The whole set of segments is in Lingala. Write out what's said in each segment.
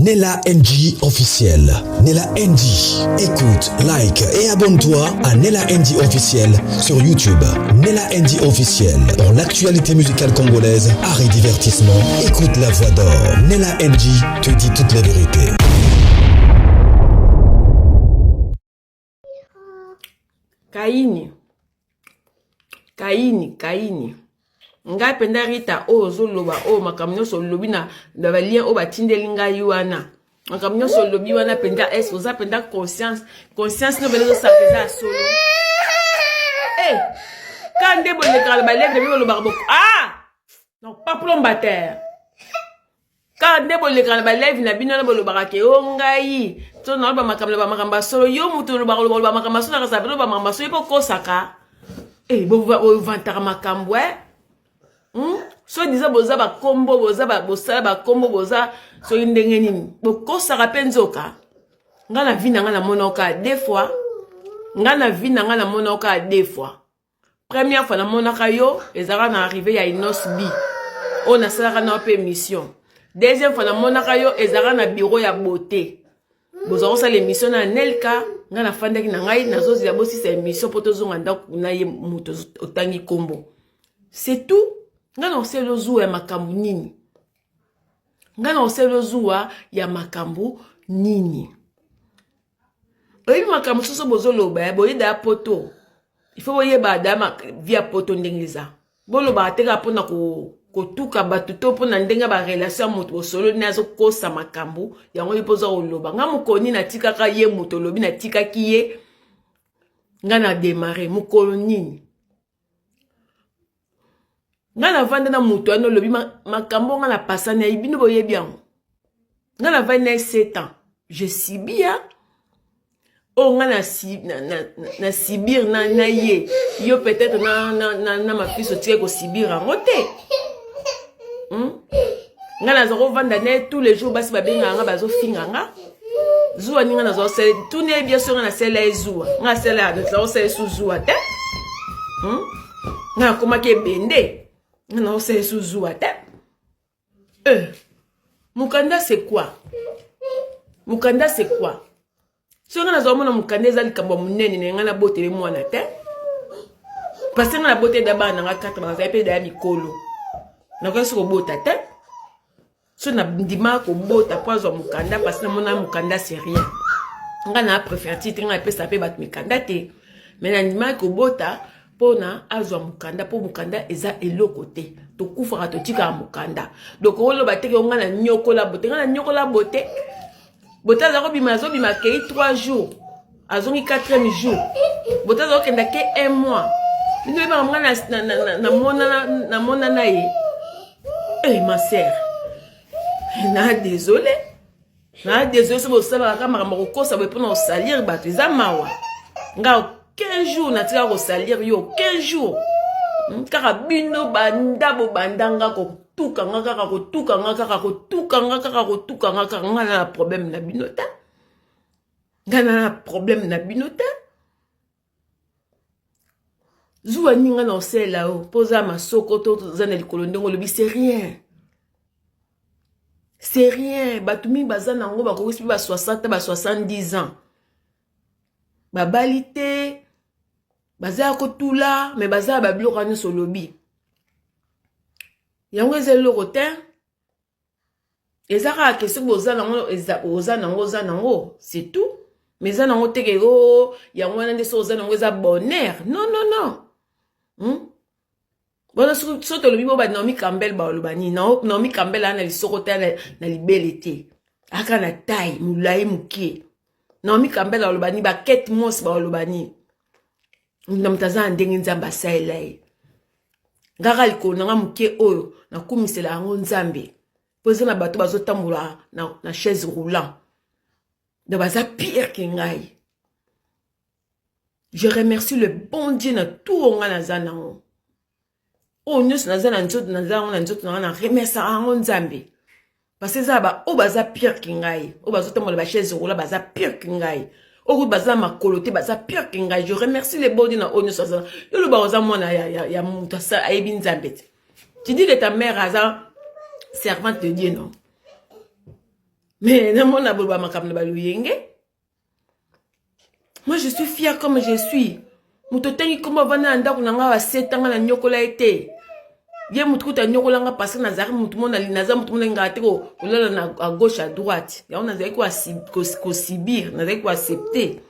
Nella NG officiel. Nella NG. Écoute, like et abonne-toi à Nella NG officiel sur YouTube. Nella NG officiel. Pour l'actualité musicale congolaise, art et divertissement, écoute la voix d'or. Nella NG te dit toute la vérité. Kaini Kaini Kaini ngai mpenza Rita oyo ozoloba oyo makambo nyonso olobi na balien oyo batindeli ngai wana makambo nyonso olobi wana mpenza es oza mpenza conscience conscience no mpenza ezosala mpenza ya solo e ka nde bolekaka na balevre bino bolobaka boko ah non pas plombatere Kaka nde bolekaka na ba live na bino wana bolobaka ke o oh, ngai to naloba makambo na bamakambo ya solo yo moto olobaka oloba makambo ya solo nakasa loba makambo ya solo ye mpe okosaka eh, bovantaka makambo e hmm? so diza boza bakombo boza bosala bakombo boza soki ndenge nini bokosaka mpe nzoka ngai na vie na ngai namonaka deux fois ngai na vie na ngai namonaka deux fois Première fois namonaka yo ezalaka na arrivée ya Inos B oyo nasalaka na yo mpe émission. Deuxième fois namonaka yo ezalaka na bureau ya beauté. Bozwa kosala émission na Nelka, ngai nafandaki na ngai nazozela bosisa émission mpo tozonga ndako na ye moto otangi nkombo. C'est tout. Ngai na osali ozuwa ya makambo nini? Ngai na osali ozuwa ya makambo nini? Oyebi makambo mosusu bozoloba ya boyeda ya poto. Il faut boyeba da vie ya poto ndenge eza. Bolobaka te kaka mpona kotuka bato to mpona ndenge ya barelation ya moto bosololi naye azokosa makambo yango yo mpo oza koloba. Nga mokoni natikaka ye moto olobi natikaki ye nga na demare mokolo nini? Nga navanda na moto wana olobi makambo nga na pasani ayi bino boyebi yango. Nga navandi na ye 7 ans. Je subis ya oyo nga na, na, na, na sibir na, na ye yo peut-être na, na, na, na mafisi otikaki kosibir yango te hmm? Nga naza kovanda na ye tous les jours basi babengaka nga bazofinga nga zuwa ninga naza kosala tuni ye bien so nga nasala ye zuwa nga asala naza kosala ye su zuwa te hmm? Nga nakomaki ebende nga naza kosala ye su zuwa te eh. Mokanda c'est quoi? Mokanda c'est quoi? Soki nga nazwa mona mokanda eza likambo ya monene na ngai nabotele mwana te parce nga naboteli da bana na nga 4 bazali mpe daya mikolo nakoki soki kobota te so nandima kobota mpo azwa mokanda parce namona mokanda c'est rien nga na préfère ti te nga napesa mpe bato mikanda te mais nandimaki kobota mpona azwa mokanda mpo mokanda eza eloko te tokufaka totikaka mokanda donc oloba te ke nga na nyokola bote nga na nyokola bote bote aza kobima azobima akei 3 jours azongi 4e jour bote aza kokenda ke 1 mois bino oyebaka nga namona na ye eh ma sœur na désolé na désolé soki bosalaka kaka makambo kokosa boye mpona kosalir bato eza mawa nga 15 jours natika kosalir yo 15 jours hmm, kaka bino banda bobanda nga kotuka nga kaka kotuka nga kaka kotuka nga kaka kotuka nga kaka nga na problème na bino te nga na problème na bino te zuwa nini nga na osalela yo mpo oza masoko to oza na likolo ndenge olobi c'est rien c'est rien bato mingi baza na yango bakokisi mpe ba 60 ba 70 ans babali te baza ya kotula me baza ya babiloko wana nyonso olobi yango eza eloko te eza kaka ke soki boza nango oza nango oza nango c'est tout mais eza nango te ke o oh, yango wana nde soki oza nango eza bonheur non non non hmm? Bona soki tolobi bo ba Naomi Campbell baloba nini? Naomi Campbell aa na lisoko te na libele te aka na taille molai mokie. Naomi Campbell aloba nini? Ba Kate Moss baloba nini? Na moto aza na ndenge Nzambe asalela ye. Ngaka likolo na nga moke oyo nakumisela yango Nzambe mpo eza na bato bazotambola na, na chaise roulant donc baza pire ke ngai. Je remercie le bon Dieu na tout oyo nga naza nango. Oyo nyonso naza na nzoto naza yango na nzoto na nga na remerciaka yango Nzambe. Parce que eza ba oyo baza pire que ngai, oyo bazotambola ba chaise roula baza pire que ngai. Oyo baza makolo te baza pire que ngai. Je remercie le bon Dieu na oyo nyonso aza. Yo loba oza mwana ya, ya, ya moto ayebi Nzambe te. Tu dis que ta mère aza servante de Dieu non? Mais namona boloba makambo na baloyenge. Moi, je suis fière comme je suis. Moto otangi nkombo avanda na ndako na ngai, aseta ngai, nanyokola ye te. Ye motu kutu anyokola nga parce que nazalaki motu mo, naza motu mo nalingaka te kolala na à gauche, à droite. Yango nazalaki kosubir, nazalaki koaccepter.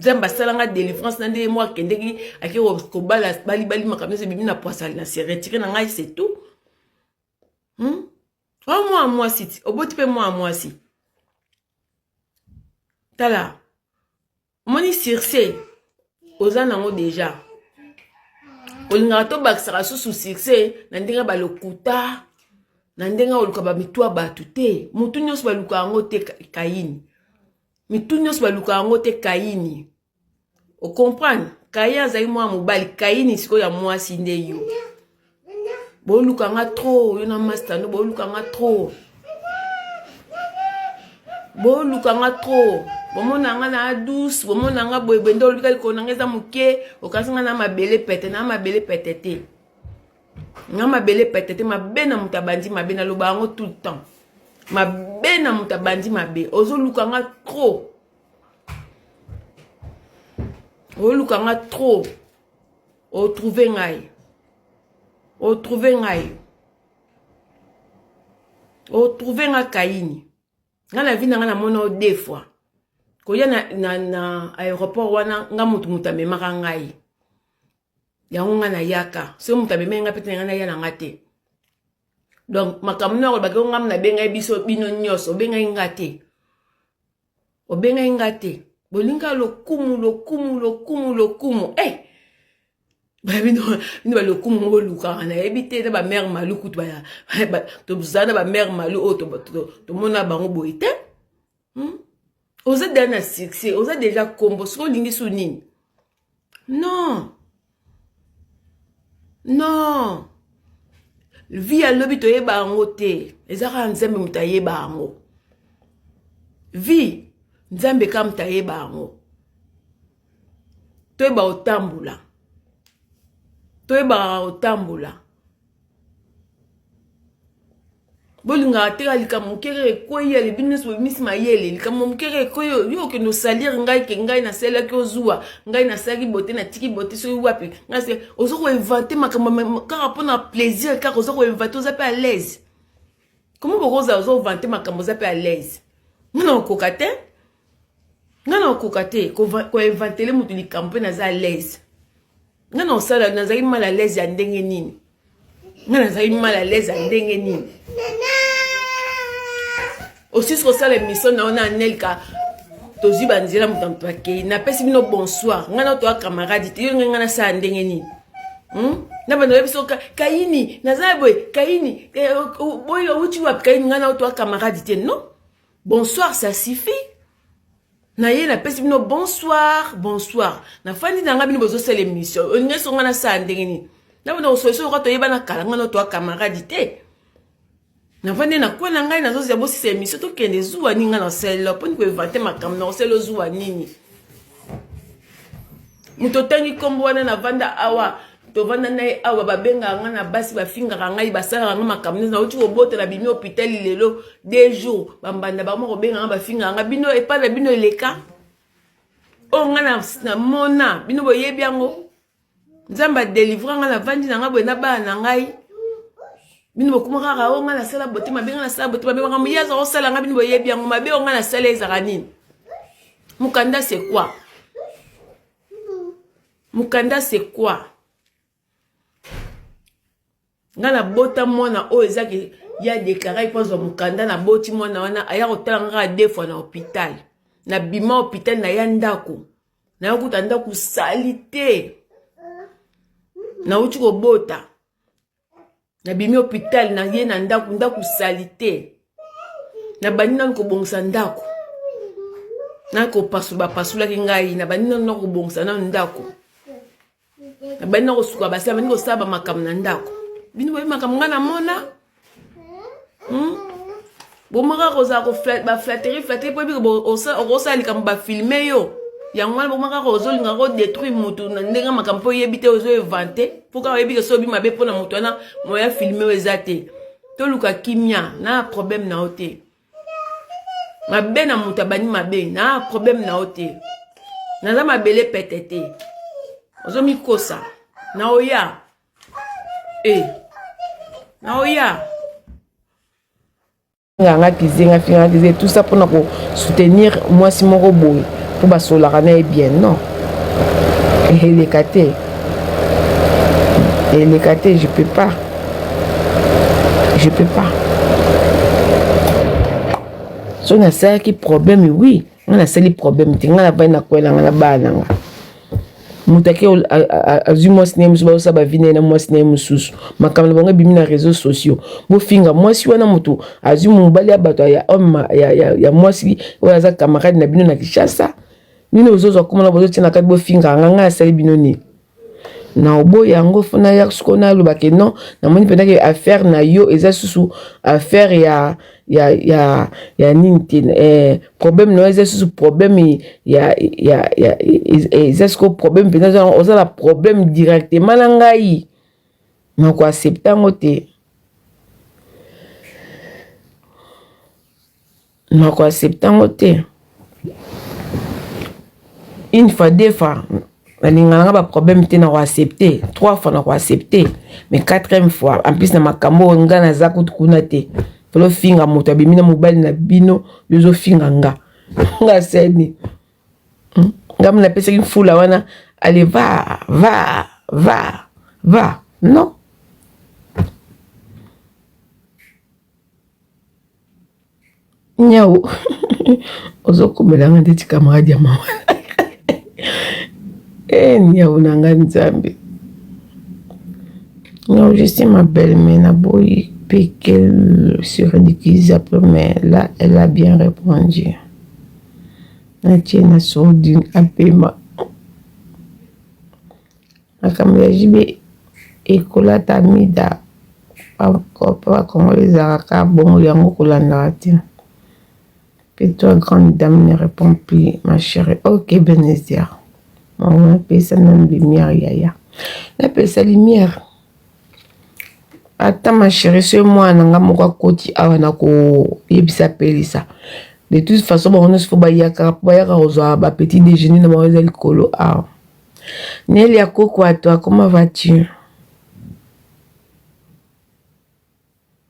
Nzambe asala nga délivrance na ndenge moko, akendeki, ake kobala balibali, makambo nyonso ebimi na poisali, na se retire na ngai, c'est tout. O mwana mwasi ti oboti mpe mwana mwasi, tala, omoni succès oza nango déjà, olingaka tobakisaka susu succès na ndenge balokuta, na ndenge oluka bamitu ya bato te. Motu nyonso baluka yango te, Kayini. Mitu nyonso baluka yango te, Kayini. Ocomprendre? Kayin azali mwana mobali, Kayini sikoyo ya mwasi nde yo. Boluka nga trop, yo na master no, boluka nga trop, boluka nga trop. Bomona nga na douce, bomona nga boyeboye nde olobika likolo na nga eza moke, okanisi nga na mabele pete, na mabele pete te, nga mabele pete te. Mabe na moto abandi mabe, naloba yango tout le temps, mabe na moto abandi mabe. Ozoluka nga trop, oluka nga trop, otrouve ngai, otrouve ngai, otrouve nga Kayini. Nga na vie na nga namona o deux fois koya na aéroport wana. Nga motu amemaka ngai yango, nga nayaka. Soki moto amemaki nga mpe te, nga naya na nga te. Donc makambo nini akolobaki o ngai nabengai biso bino nyonso, obengai nga te, obengai nga te. Bolinga lokumu, lokumu, lokumu, lokumu. Eh, bino bino balokumu ngo bolukaka, nayebi te. Na bamare malu kutu, tozala na bamare malu oyo tomona bango boye te. Oza deja na succès, oza deja kombo, soki olingi su nini? Non, non, vie alobi toyeba yango te, eza kaka Nzambe moto ayeba yango. Vie, Nzambe kaka moto ayeba yango. Toyeba kotambola, toyebaka kotambola. Bolingaka te likambo moke kaka ekwei, ale bino nyonso bobimisi mayele. Likambo moke kaka ekwei, yo okende osalire ngai ke ngai nasalelaki, ozuwa ngai, nasalaki bote, natiki bote soki wapi. Ngai oza koinventer makambo kaka mpona plaisir, kaka oza koinventer, oza mpe à l'aise. Komo bokozala ozoinventer makambo, oza mpe à l'aise? Nga na okoka te, nga na okoka te koinventele moto likambo mpe naza à l'aise. Nga na osala, nazali mal à l'aise ya ndenge nini? Nga nazali mal à l'aise ya ndenge nini? Osisi kosala émission na yo na Anelka, tozwi banzela, moto moto akei, napesi bino bonsoir. Ngai na toya camarade te, yo ngai ngai nasala ndenge nini? Na bando oyebi so Kayini naza boye, Kayini boye, outi wapi Kayini? Ngai na toya camarade te, non. Bonsoir, ça suffit. Na ye napesi bino bonsoir, bonsoir, nafandi na ngai, bino bozosala émission. Olingai so ngai nasala ndenge nini? Na bando kosoloso loka toyebana kala, ngai na toya camarade te. Navandi na kwe na ngai, nazozela bosisa émission, tokende. Zuwa nini ngai nasalela mponi koinventer makambo? Na kosala ozuwa nini? Moto otangi nkombo wana, navanda awa, tovanda na ye awa, babengaka ngai na basi, bafingaka ngai, basalaka ngai makambo nyonso. Nauti kobotela, bimi hôpital lelo 2 jours, bambanda bango kobengaka ngai, bafingaka ngai. Bino epai na bino eleka oyo ngai namona, bino boyebi yango. Nzambe adélivre ngai, navandi na ngai boye na bana na ngai. Bino bokuma kaka oyo ngai nasala bote mabe, ngai nasala bote mabe. Makambo ye aza kosala ngai, bino boyebi yango. Mabe oyo ngai nasala ezaka nini? Mokanda, c'est quoi mokanda? C'est quoi? Ngai nabota mwana oyo ezaki ye adéclarer mpo azwa mokanda. Naboti mwana wana, aya kotala nga kaka deux fois na hôpital. Nabima hôpital, naya ndako, naya kuta ndako sali te, nauti kobota. Nabimi hôpital, naye na ndako, ndako sali te. Nabandi nanu kobongisa ndako, nakopasu bapasulaki ngai. Nabandi nanu na kobongisa nanu ndako, nabandi na kosuka basi, nabandi kosala bamakambo na ndako. Bino boyebi makambo ngai namona. Bomaka kozala baflatterie, flatterie, mpo yebi okosala likambo, bafilmer yo. Yango wana bomaka kaka ozolinga kodétruire motu na ndenge makambo mpo oyebi te, ozoinventer mpo kaka oyebi ke so oyebi mabe mpona motu wana, moya filmer oyo eza te. Toluka kimia na problème na yo te. Mabe na moto abandi mabe na problème na yo te. Naza mabele pete te. Ozomikosa. Na oya. Eh. Na oya. Nga kizenga finga kizenga tout ça pona ko soutenir mwasi moko boye po basololaka na ye bien non eleka te eleka te je peux pas je peux pas so nasalaki problème oui nga nasali problème te nga navandi na kwela nga na bana na nga moto ake azwi mwasi na ye mosusu bazosala bavi na ye na mwasi na ye mosusu makambo na bango ebimi na réseau sociaux bofinga mwasi wana moto azwi mobali ya bato ya homme ya, ya, ya mwasi oyo aza camarade na bino na kinshasa bino bozozwa komona bozotia na kati bofinga nga ngai asali bino nini na oboya yango fo naya sikoyo naloba ke non namoni mpenza ke affaire na yo eza susu affaire ya ya ya ya nini te eh, problème na yo eza susu problème ya ya ya eza sikoyo problème mpenza oza na problème directement na ngai nakoaccepte yango te Nako accepte yango te. Une fois, deux fois, nalinga nanga ba problème te nako accepte. Trois fois nako accepte. Mais quatrième fois, en plus na makambo oyo nga naza kutu kuna te. Falo finga moto abimi na mobali na bino, yo ozofinga nga. Nga seni. Hmm? Nga mona napesaki mfula wana, allez va, va, va, va. Non. Nyau ozokomela nga ndeti camarade ya mama eh nyau na nga nzambe non je sais ma belle mais naboyi mpe qu'elle se ridiculise après mais là elle a bien répondu natie na sourdine apema Makambo ya JB ekolata Amida ba congolais ezalaka kaka bongo yango kolandaka te. Pe toi grande dame ne réponds plus ma chérie. Ok Benezer. Maman napesa nanu lumière yaya. Napesa lumière. Ata ma chérie soki mwana na nga moko akoti awa na koyebisa pelisa. De toute façon bango nyonso fo bayaka po bayaka kozwa ba petit déjeuner na bango eza likolo awa. Nelia coucou à toi, comment vas-tu?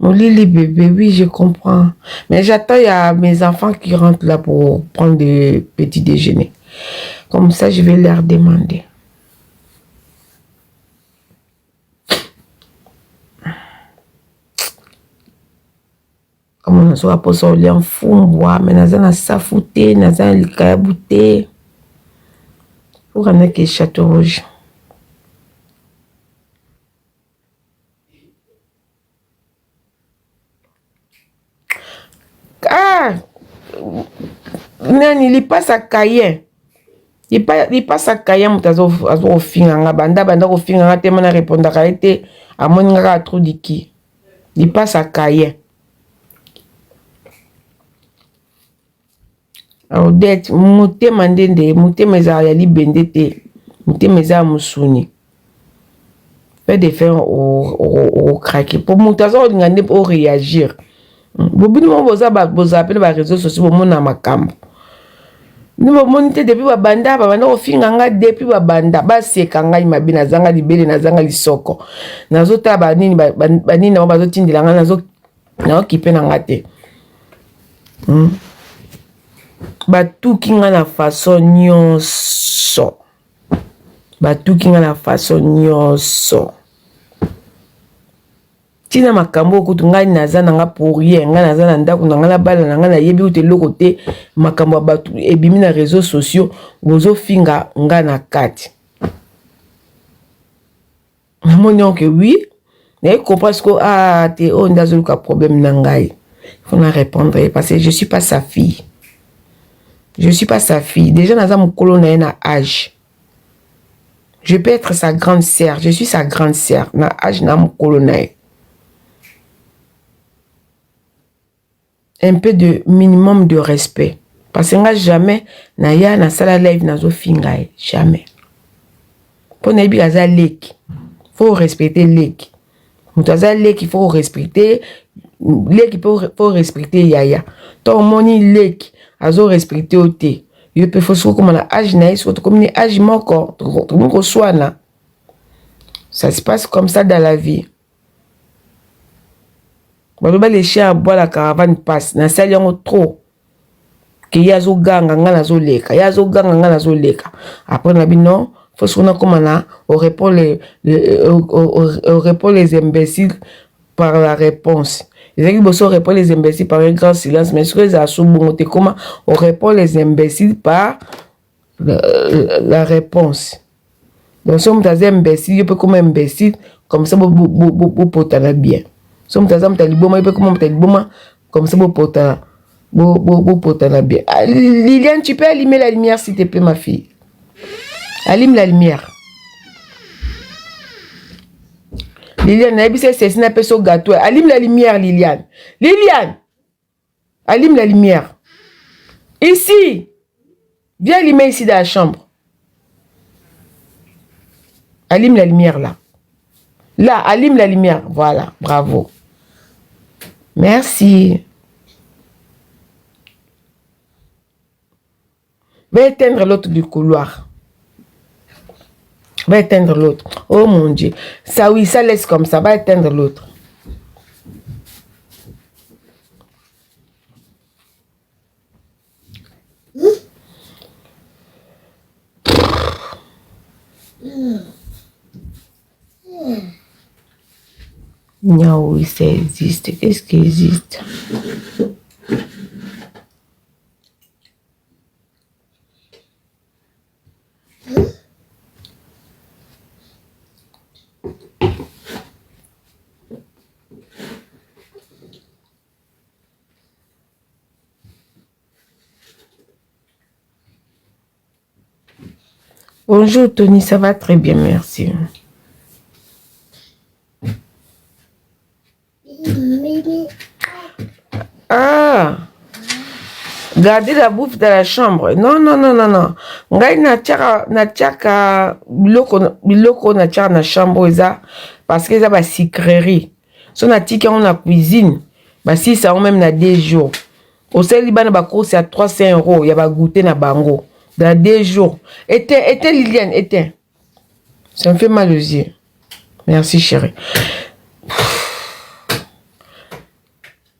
Molili bébé, oui, je comprends. Mais j'attends, il y a mes enfants qui rentrent là pour prendre le petit déjeuner. Comme ça, je vais leur demander. Kama nazoka mposa olia mfumbwa me naza na safu te naza na likayabu te okanaki chateau rouge ah nani lipasa kaye lipasa kaye moto azokofinga nga banda banda kofinga nga te mona repondaka ye te amoni nga kaka trou diki lipasa kaye Odette motema nde nde motema ezalaka ya libende te motema eza ya mosuni fait de faire okrake po moto aza kolinga nde o réagir bobino moko boza bozala mpe na ba réseaux sociaux bomona makambo Bino bomoni te depuis babanda babanda kofinga nga depuis babanda baseka ngai mabe nazanga libele nazanga lisoko nazotala banini banini nango bazotindela ngai nazo naokipe na nga te hmm. Batuki nga na façon nyonso batuki nga na façon nyonso Tina makambo oyo kutu ngai naza na nga pour rien ngai naza na ndako na ngai na bana na ngai nayebi kutu eloko te makambo ya bato ebimi na réseaux sociaux bozofinga ngai na kati namoni ok oui naye comprendre siko ah te oyo nde azoluka problème na ngai faut na répondre ye parce que je suis pas sa fille je suis pas sa fille déjà naza mokolo na ye na âge Je peux être sa grande sœur. Je suis sa grande sœur. Na âge na mukolo na ye. Un peu de minimum de respect. Parce que nga jamais na ya na sala live nazo finga ye. Jamais. Po na yebi aza leki. Faut respecter leki. Moto aza leki faut respecter leki faut respecter yaya. To omoni leki. azo respecte yo te, yo mpe fo soki okoma na age na ye, soki tokomi ni age moko tokomi koswana. Ça se passe comme ça dans la vie. Baloba les chiens aboient, la caravane passe. Nasali yango trop ke ye azoganga, ngai nazoleka, ye azoganga, ngai nazoleka. Après na bino faut soki nakoma na on répond les imbéciles par la réponse. Ezalaki liboso on répond les imbéciles par un grand silence, mais soki ezala so bongo te, koma on répond les imbéciles par la réponse. Donc soki moto aza imbécile, yo mpe koma imbécile, comme ça bopotana bien. Soki moto aza moto ya liboma, yo mpe koma moto ya liboma, comme ça bopotana, bopotana bien. Ah, Liliane, tu peux allumer la lumière, s'il te plaît, ma fille? Allume la lumière, Liliane. Nayebisa ceci, napesa gâteau. Allume la lumière, Liliane. Liliane, allume la lumière ici. Viens allumer ici dans la chambre. Allume la lumière là. Là, allume la lumière. Voilà, bravo. Merci. Va éteindre l'autre du couloir. Va éteindre l'autre. Oh mon Dieu. Ça oui, ça laisse comme ça. Va éteindre l'autre. Oui, ça existe. Qu'est-ce qui existe? Bonjour Tony, ça va très bien, merci. Ah, gardez la bouffe dans la chambre. Non, non, non, non, non. Ngai natiaka biloko, biloko natiaka na chambre eza parce que eza ba sucrerie. So natiki yango na cuisine, basilisa yango même na 2 jours. Osali bana bacourse ya 300 euros ya bagoûter na bango dans 2 jours. Éteins, éteins, Liliane, éteins. Ça me fait mal aux yeux. Merci, chérie.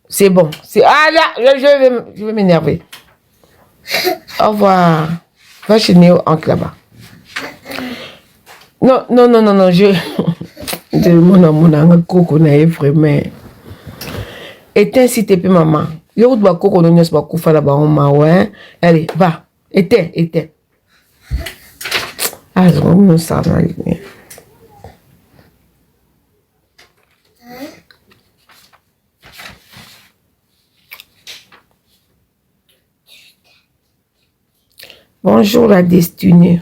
C'est bon. C'est ah là, je vais m'énerver. Au revoir. Va chez Néo entre là-bas. Non, non, non, non, non, je mon amour koko na ye vraiment. Éteins, s'il te plaît, maman. Yo kutu bakoko no nyonso bakufa na bango, mawa. Allez, va. Éteins, éteins. Ah, ça va. Bonjour la destinée.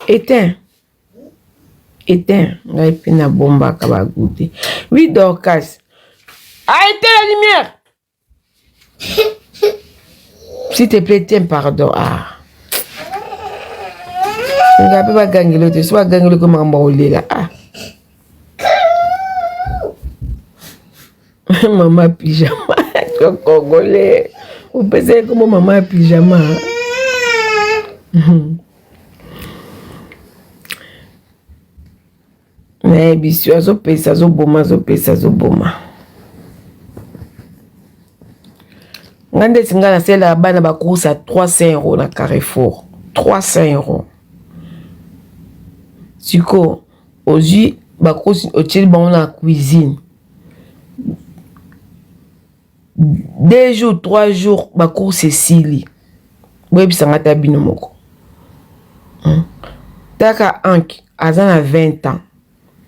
Éteins. Éteins. Ngai mpe nabombaka bagoûter. Oui, Dorcas. Ah, éteins la lumière. S'il te plaît, tiens, pardon. Ah. Ngai mpe bagangeli te, so bagangeli ko makambo ya kolela. Ah. Mama pyjama, congolais. Opesa ye kombo mama ya pyjama. Nayebi si azopesa, azoboma, azopesa, azoboma. Ngai ndeti ngai nasalelaka bana bacourse ya 300 € na Carrefour, 300 €. Sikoyo ozwi bacourse, otieli bango na cuisine, 2 jours, 3 jours, bacourse esili. Boyebisanga ata bino moko. Taka anke aza na 20 ans,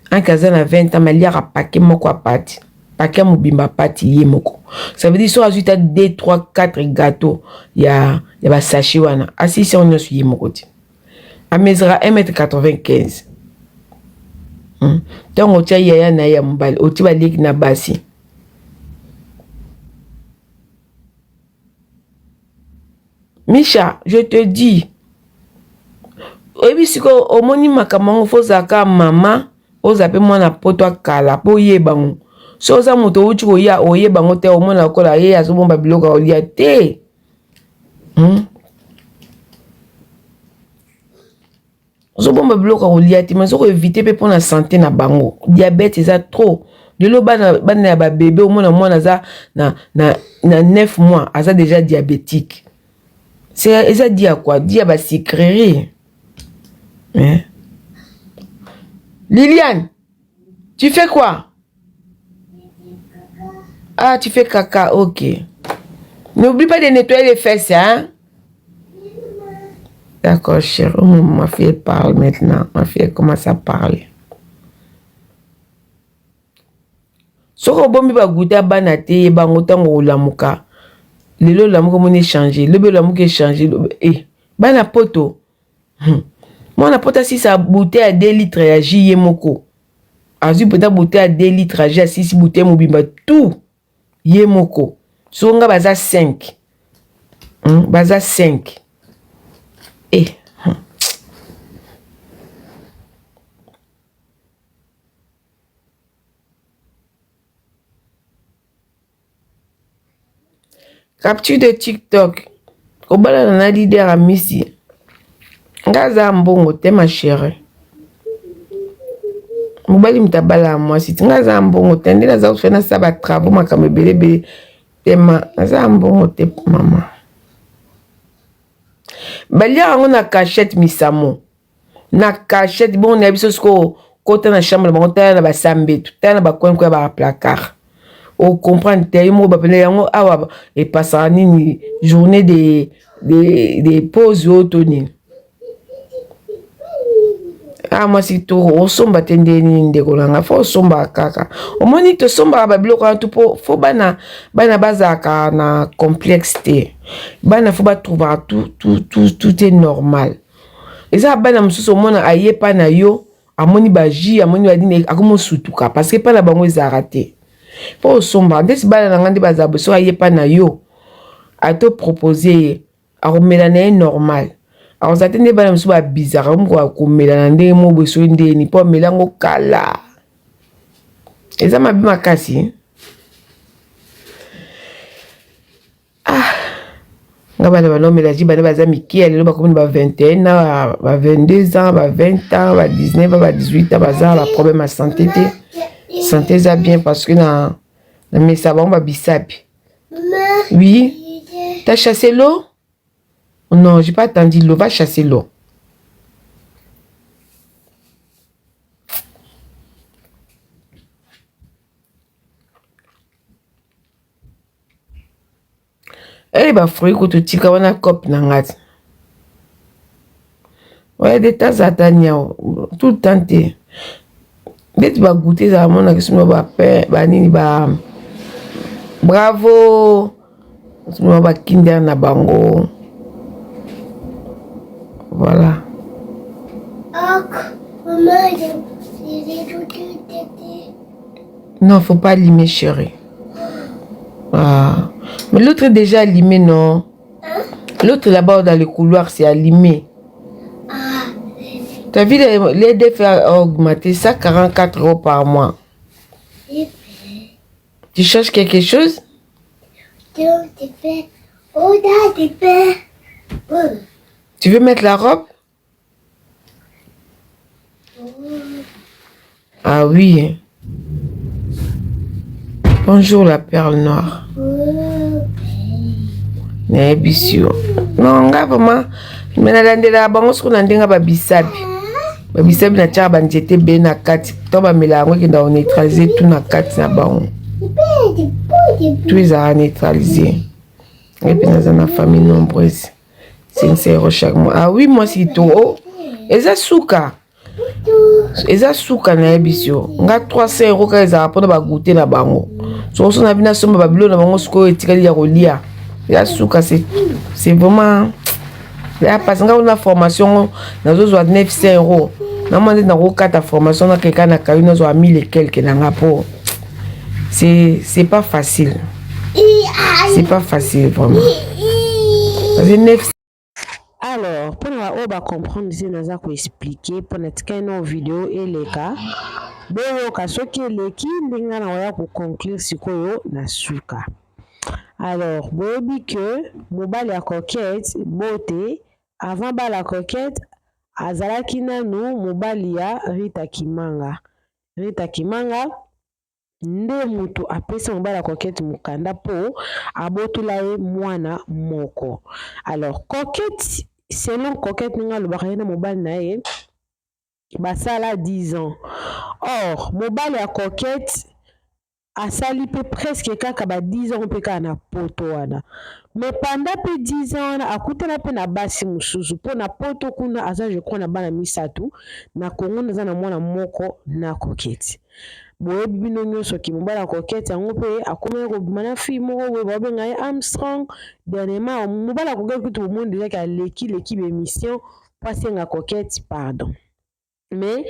anke aza na 20 ans, maliaka paquet moko ya pâtes, paquet mobimba pâtes ye moko. Ça veut dire so azwi ta 2, 3, 4 gâteau ya basachet wana, asilisi yango nyonso ye moko te. Amesera 1 m 95. Ntango otia yaya na ye ya mobali, otie baleki na basi. Misha, je te dis, oyebi sikoyo omoni makambo yango, fo ozalaka mama, ozala mpe mwana poto akala mpo oyeba ngo. Soki oza moto owuti koya oyeba yango te, omona lokola ye azobomba biloko ya kolia te. Ozobomba biloko ya kolia te, mais ozokoevite mpe mpona sante na bango. Diabète eza trop. Lelo bana, bana ya babebe omona mwana aza na, na, na 9 mois aza déjà diabétique. C'est eza dia quoi? Dia ba sucrerie. Hein? Liliane, tu fais quoi? Ah, tu fais caca, ok. N'oublie pas de nettoyer les fesses, hein? D'accord, chérie. Oh, ma fille parle maintenant. Ma fille commence à parler. Soki obombi ba goute ya bana te yeba yango ntango olamuka lelo olamuka omoni echange lobi olamuka echange lobi eh, bana poto Mwana poto asisa bouteille ya 2 litres ya jus ye moko azwi mpenza bouteille ya 2 litres ya jus asisi bouteille mobimba tout ye moko soko nga baza 5 baza 5 eh. Capture de TikTok. Kobalana na leader Amisi. Nga aza mbongo te ma chérie. Mobali moto abalaka mwasi ti nga aza mbongo te nde naza kofe nasala ba travaux makambo ebele ebele te ma naza mbongo te mama. Baliaka yango na cachette misamo. Na cachette bongo na biso sikoyo kota na chambre na bango tala na basambetu tala na bacoin ya ba placard o comprendre te yo moko bapena yango awa epasaka nini journée de, de, de pause oyo to nini ah mwasi to osomba te nde nini ndeko na nga fo osombaka kaka omoni tosombaka babiloko wana tu mpo fo bana bana bazalaka na complexe te bana fo batrouvaka tout, tout, tout, tout est normal Eza bana mosusu omona aye pa na yo amoni ba jus amoni ba nini akomi osutuka parce que pa na bango ezalaka te po osomba ndeti bana na nga nde bazala boye soki aye pa na yo ata opropose ye akomela na ye normal akozala te nde bana mosusu ba bizarre akomi komela na ndenge moko boye soki ndenge nini po amela yango kala eza mabe makasi. Ah nga bana banomela ji bana baza mike ya lelo bakomi na ba 21 na ba 22 ans ba 20 ans ba 19 ans ba 18 ans baza na ba problème ya santé te santé eza bien parce que na na mesa bango ba bisapi oui t'as chassé l'eau non j'ai pas attendu l'eau va chasser l'eau Hey, ba fruits kutu tika wana cope na nga ti. Ouais, de temps à temps niao, tout le temps te. Ndeti ba goûter ezala monaka soki ba pain, ba nini ba bravo. Soki ba kinder na bango. Voilà. Ok, maman, j'ai tout Non, faut pas allumer, chérie. Ah. Mais l'autre est déjà allumé, non? Hein? L'autre là-bas dans le couloir, c'est allumé. Ah. T'as vu, l'EDF a augmenté 144 euros par mois. Tu cherches quelque chose? Tu veux mettre la robe? Ah oui. Bonjour la perle noire. nayebisi yo non nga vraiment me nalandelaka bango soko na ndenge ba bisabi ba bisabi natiaka banzete ebele na kati to bamela yango ekenda koneutralize tout na kati na bango tout ezalaka neutralize ngai mpe naza na famille nombreuse 5 euros chaque mois ah oui mwasi kitoko oh, eza suka eza suka nayebisi yo nga 300 euro kaka ezalaka mpona bagoute na bango sokoso na bino asomba babilo na bango sikoyo etikali ya kolia eza suka c'est vraiment ya pasi nga kuna formation ngo nazozwa 900 euro namona nde nakokata formation nakeka na kayo nazwa 1000 et quelque na nga mpo c'est pas facile c'est pas facile vraiment parce que 900. Alors pona ba oyo ba comprendre te naza ko expliquer pona tikali nao video eleka boyoka soki eleki nde nga nakoya ko conclure sikoyo na suka. Alors boyebi que mobali ya Coquette Bote avant bala Coquette azalaki nanu mobali ya Rita Kimanga. Rita Kimanga nde mutu apesi mobali ya Coquette mukanda po abotola ye mwana moko. Alors Coquette selon Coquette ndenge alobaka ye na mobali na ye basala 10 ans. Or mobali ya Coquette asali pe presque kaka ba 10 ans pe kaka na poto wana. Mais pendant pe 10 ans wana akutana pe na basi mosusu po na poto kuna aza je crois na bana misatu, na Congo nde aza na mwana moko na Coquette. Boyebi bino nionso ke mobali ya Coquette yango pe akomaki kobima na fille moko boye baobenga ye Armstrong dernièrement mobali ya Coquette kutu bomoni dejà ke aleki leki ba emission po asenga Coquette pardon. Mais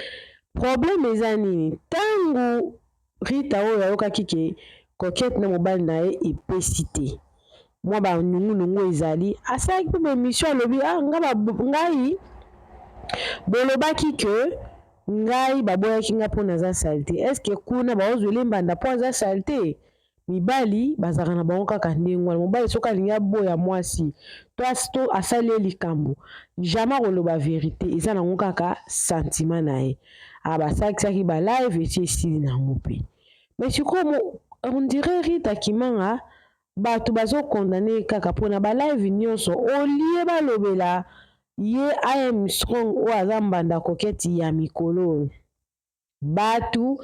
problème eza nini tangu Rita oyo ayokaki ke Coquette na mobali na ye epesi te mwa ba nungu nungu ezali asalaki pe ba emission alobi ah nga ba ngai bolobaki ke ngai baboyaki nga po naza salite est ce que kuna baozwele mbanda po aza salite? Mibali bazalaka na bango kaka ndenge wana. Mobali soki alingi aboya mwasi to to asali ye likambo, jamais akoloba verite, eza nango kaka sentiment na ye. Ah basalakisaki ba live esi esili nango pe. Mais sikoyo on dirait Rita Kimanga bato bazo condamner ye kaka pona ba live nyonso au lieu balobela ye AM Strong oyo aza mbanda coquette ya mikolo oyo. Batu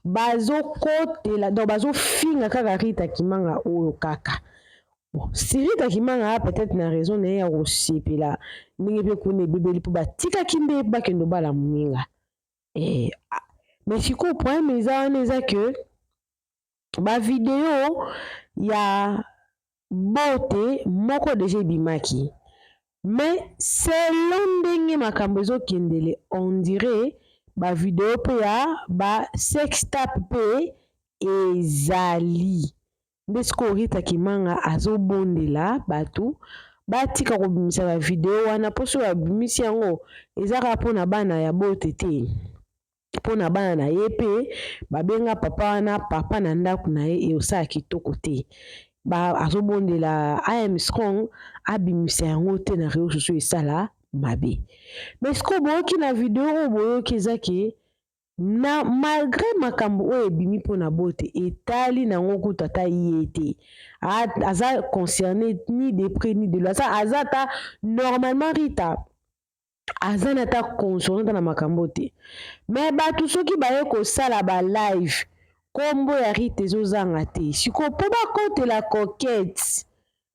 bazo kotela donc bazo finga kaka Rita Kimanga oyo kaka. Bon, si Rita Kimanga a peut-être na raison na ye ya kosepela ndenge pe kuna ebebeli po batikaki nde bakende obala moninga. Eh, mais sikoyo problème eza wana eza que ba video ya Beaute moko dejà ebimaki mais selon ndenge makambo ezo kendele on dirait ba video pe ya ba sextape pe ezali nde sikoyo Rita Kimanga azo bondela batu batika kobimisa ba video wana po soki babimisi yango eza kaka pona bana ya Beaute te. mpo na bana na ye mpe babenga papa wana papa na ndako na ye eosala kitoko te ba azobondela am strong abimisa yango te na réseau sociaux esala mabe mais sikoyo boyoki na video oyo boyoki eza ke na malgre makambo oyo ebimi mpo na bote etali nango kutu ata ye te aza concerne ni de près ni de loin aza ata normalement Rita aza na ata conscience ata na makambo te me bato soki baye kosala ba live kombo ya Rita ezozanga te sikoyo mpo bakotela coquette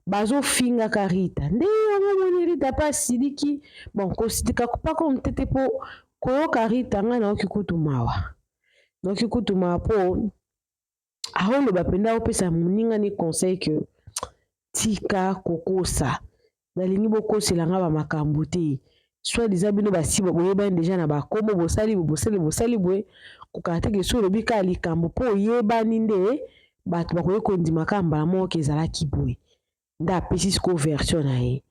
bazofingaka Rita nde yango omoni Rita mpe asiliki bon kosilika paka omutete mpo koyoka Rita ngai nayoki kutu mawa nayoki kutu mawa mpo aoloba mpenza opesa moninga ni conseil que tika kokosa nalingi bokosela nga ba makambo te soit disant bino basi boyebani deja na bakombo bosali boye bosali bosali boye kokaka te ke soki olobi kaka likambo mpo oyebani nde bato bakoki kondima kaka mbala moko ke ezalaki boye nde apesi sikoyo version na ye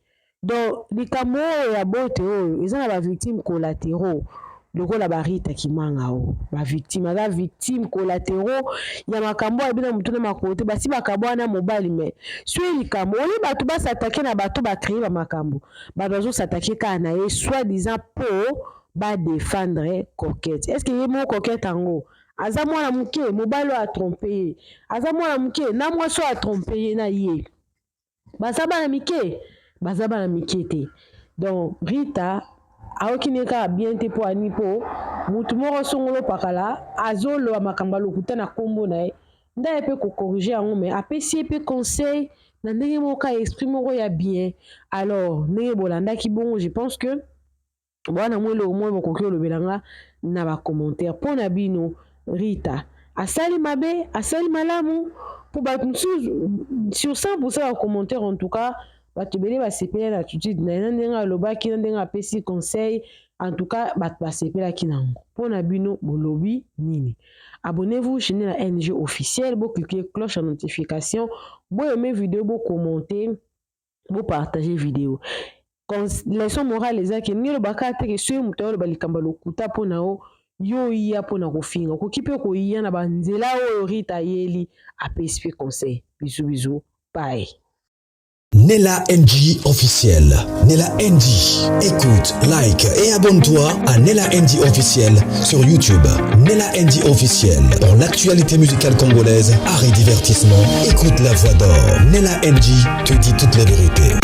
donc likambo oyo ya bote oyo eza na ba victime collatéraux lokola ba Rita Kimanga oyo ba victime aza victime collatéraux ya makambo oyo bino mutu na makolo te basi bakabwana mobali mais soki likambo olie bato basatake na bato ba créer ba makambo bato bazosatake kaka na ye soit disant po ba défendre coquette est ce que ye moko coquette yango aza mwana moke mobali oyo atrompe ye aza mwana moke na mwasi oyo atrompe ye na ye baza bana mike baza bana mike te donc Rita ayoki ne kaka bien te mpo ani mpo motu moko songolo pakala azoloba makambo ya lokuta na nkombo na ye nde aye mpe kokorige yango me apesi ye mpe conseil na ndenge moko ka esprit moko ya bien alors ndenge bolandaki bongo je pense que Bwana mwa eloko moko bokoki olobela nga na ba commentaire mpo na bino Rita asali mabe asali malamu mpo bato mosusu sur 100% ba commentaire en tout cas bato ebele basepeli na attitude na ye na ndenge alobaki na ndenge apesi conseil en tout cas bato basepelaki na yango mpo na bino bolobi nini abonnez-vous chaîne la NG officielle bo cliquer cloche ya notification bo aimer vidéo bo commenter bo partager vidéo. Leçon morale eza ke ndenge olobaka te ke soki moto ayoloba likambo ya lokuta mpo na yo, yo oya mpo na kofinga, okoki mpe koya na banzela oyo Rita ayeli apesi mpe conseil. Bisous bisous, bye. Nella NG officiel. Nella NG. Écoute, like et abonne-toi à Nella NG officiel sur YouTube. Nella NG officiel. Pour l'actualité musicale congolaise, art et divertissement, écoute la voix d'or. Nella NG te dit toute la vérité.